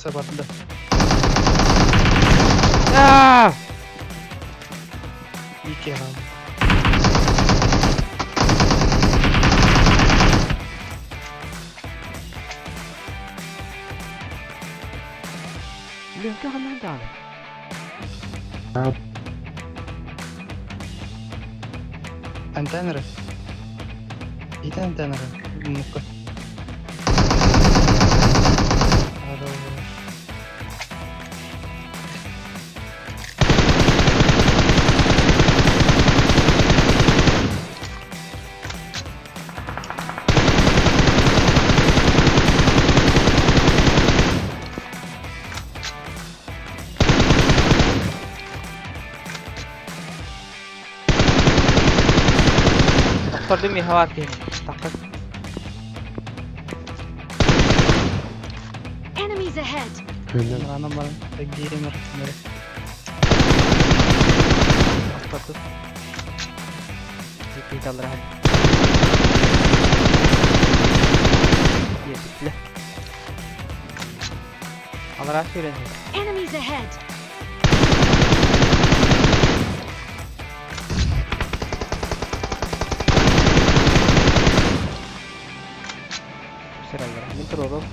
Тахса барда. Аа! Икки хаалла. Лүҥкэ ханан даҕаны? Антеннеры. Ити антеннеры. Ну-ка. Хорош. Охтордум миэхэ киһини. Таххас. Enemies ahead! Рано баран геймер. Охтордум. Дикий аллара. Диэбитлэ. Аллара сүүрэн. Enemies ahead! Сир аллара. Мин туруорум.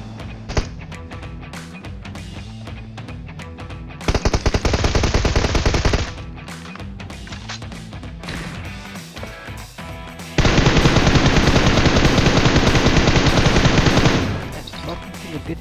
Бир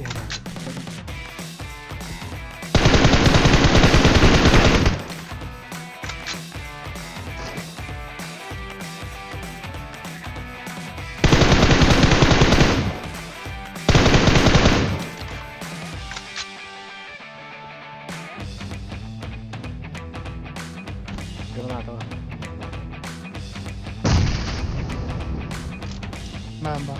Граната. Мама.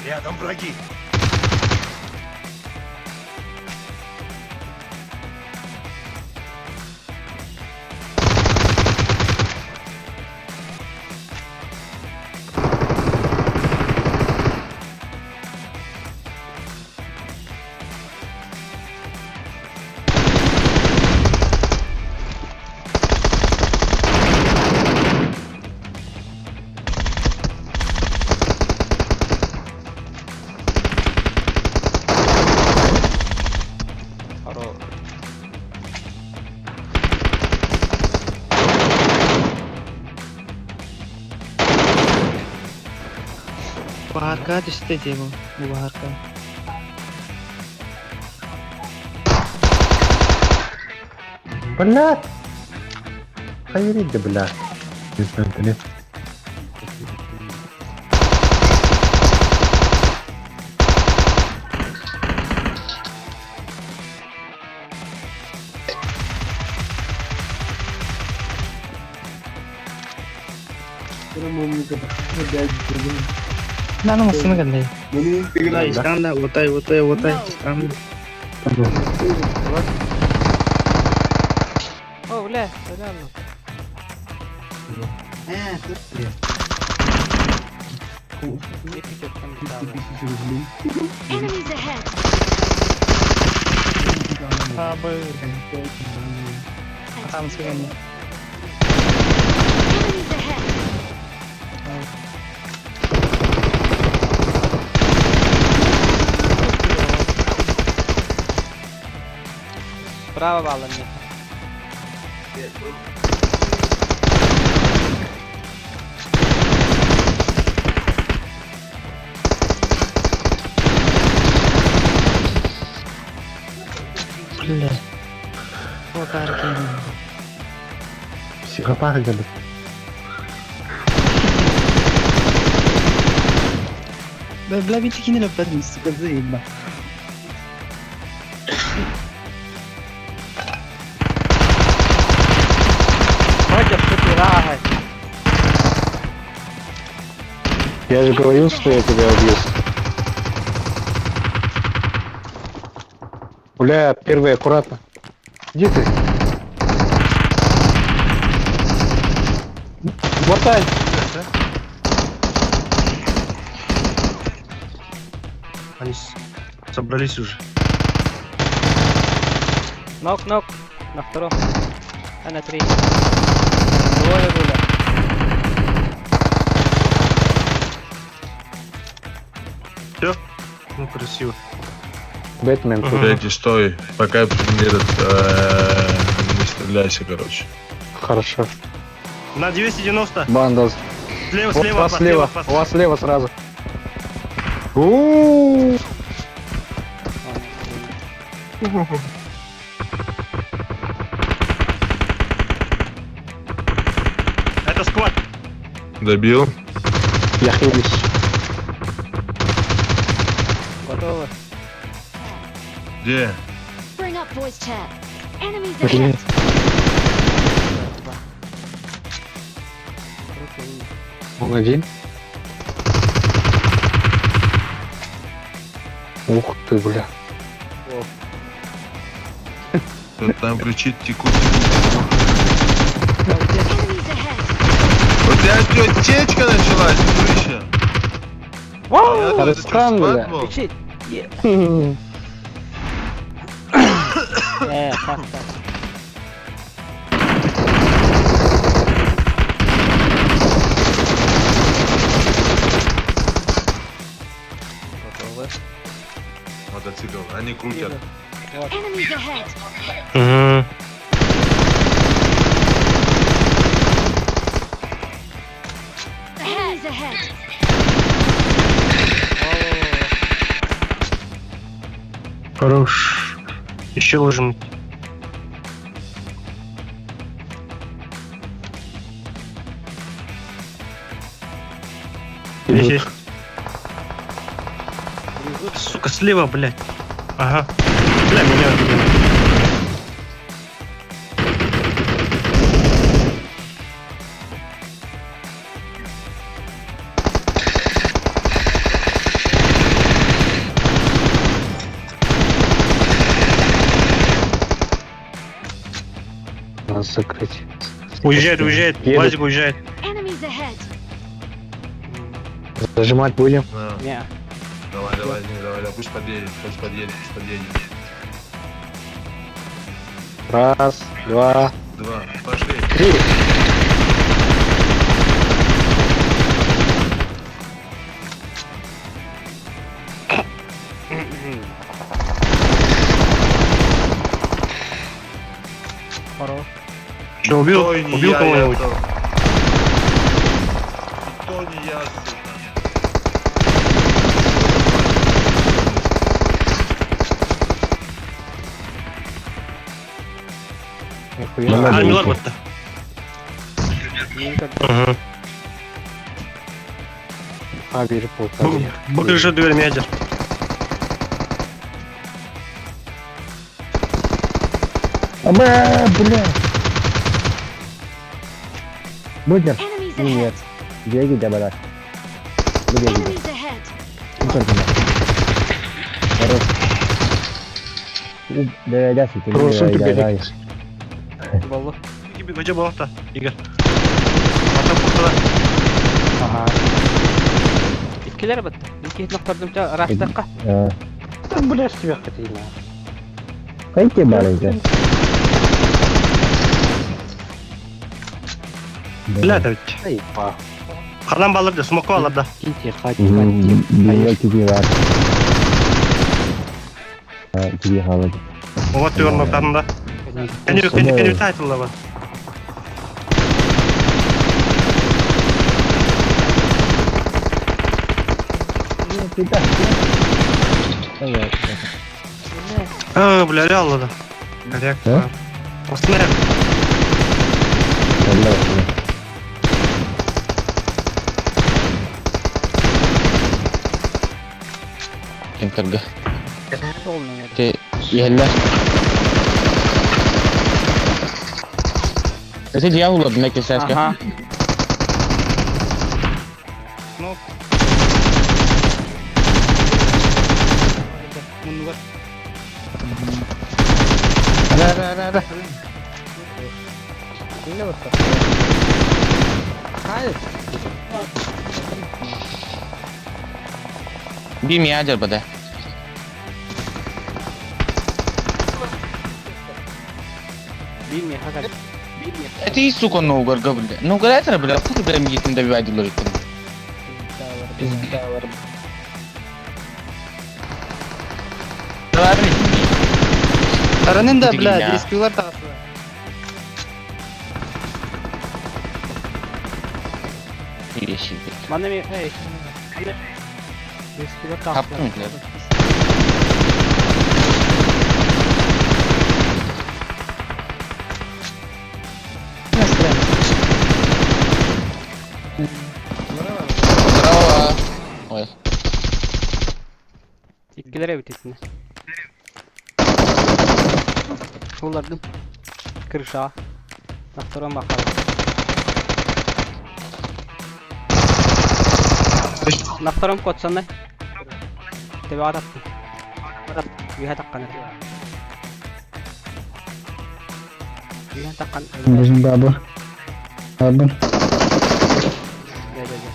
Рядом враги. Хоро. Баһаарка түстэ дии бу. Бу баһаарка. Блядь! Хайырыйды, блядь. Антони. Наны массыына кэллэй. Анда, отай, отай, отай. No. О, бля, сәлем. Enemies ahead! Хабы. Там сыган. Enemies ahead! Справа баллами. Бля. Туокаар киһи. Психопат дебит. Бля, бля, ведь кинули в сука, заеба. Против шутираха. Я же говорил, что я тебя убью. Бля, первый, аккуратно. Где ты? Хватай! Они собрались уже. Нок, нок. На втором. А на третьем. Двое были. Все? Ну, красиво. Бэтмен тут. Третий, стой. Пока этот, не стреляйся, короче. Хорошо. На 290. Банда. Слева, Вот слева, вас от вас, слева. от вас. У вас слева сразу. У-у-у. Это сквад. Добил. Я хилюсь. Готовы. Где? Bring up voice chat. Enemies Блин. ahead. Два. Круто. Он один. Ух ты, бля. Кто-то там кричит, текут, текут, текут. Enemies ahead. У тебя что, течка началась, дружище? Я тут, это чё, Арыстан, склад бля. был? Кричит. Так, так. Готовы. Мотоцикл, они крутят. Вот. Enemies ahead. Угу. Enemies ahead. Хорош. Еще должен быть. Здесь Идут. есть. Сука, слева, блядь. Ага. Бля, меня убили. Надо закрыть. Уезжает, уезжает. Едут. Вазик уезжает. Enemies ahead. Зажимать будем. На, Не. Давай, давай, не, давай, да, пусть подъедет, пусть подъедет, пусть подъедет. Раз, два, Два, пошли. три. Хорош. Что, убил? То и не Убил я, кого-нибудь? я там. И то не я, сука. Нихуя. А, Милар вот-то. Угу. А, бери пол, бери. Покажи дверь медер. Бля, бля. Бутер. Enemies Нет. ahead. Беги, бля. Беги. Enemies ahead. Хорош. Просто тебе Болу. Где был-то, Игорь? Потом куда? Ага. Иккилер бит. Икки нохтордум растакка. Да, бля, с тебя хотели. Бля, да ведь. Да и па. Хадан балырды, смоку алырды. Кити, хати, хати. Вот ты орну кадында. Кәне кәне кәне тайтылы бар. А, бля, реал да. Корректно. Останови. Кэллэ бачча. Кемтерге. Полный это. Те иһэллэр. Эти дьявола бля кесәскә. Ага. Ну. Муннугар. Ара ара ара ара. Кэллэ бачча. Хай. Би миядер бада. Бил мне, хакар. Эти сука ноугарга бля. Ноугар это бля, хуй бля мигитин добивать лорикин. Пизда бар. Аранын да, бля, Дигиня. рискилар тағысы. Мана ми, эй. Рискилар тағысы. Таптым, бля. Здорово. Ой. Иккилер эбит итини. Улардым. Крыша. На втором бахал. На втором котсанны. Тебе ататтым. Үйе таққан. Үйе таққан. Bizim бабы. Бабы. Да, да, да.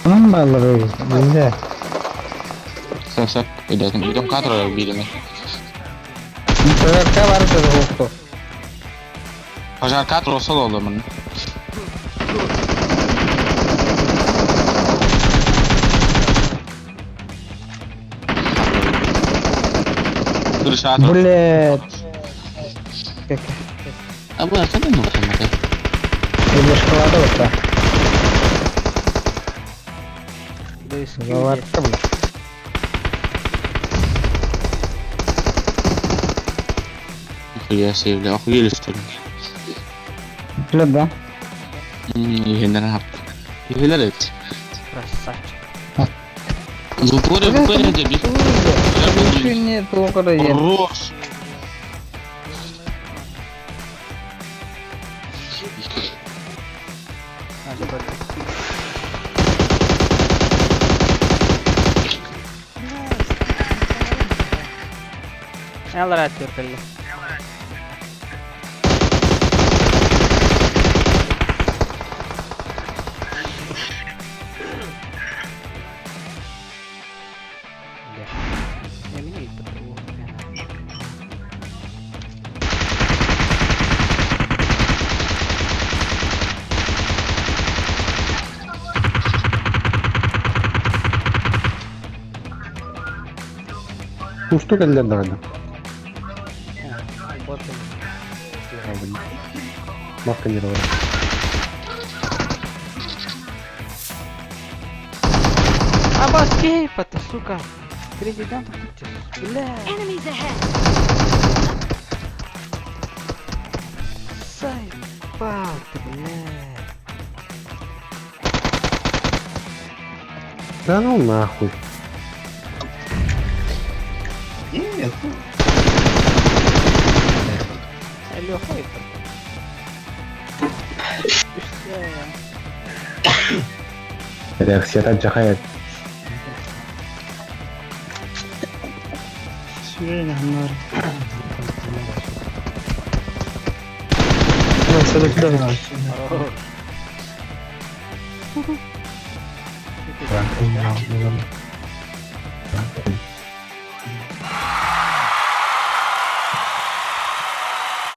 Onun bağları bizde. Сап сап. Идем, идем кадры видим. Пожарка бар да оқты. Пожар кадры осал oldu mun. Крыша. Блядь. А bu ne ne oldu? Или шоколада вот так. Да, скинь. Заварка, блядь. Нихуя себе, бля, охуели что ли? Блядь, да? Иһиннэр хапты. Иһилер эт. Красавчик. В упоре, в упоре, где бит. Лучше нет, плохо да нет. Хорош. А, забыл. Алар түркілі. Кусту кэллэр даҕаны. Маска не бар. Абаскей, ты, сука. Президент, бля. Enemies ahead! Заебал ты, бля. Да ну нахуй. Леха, это. Реакцията жахайат.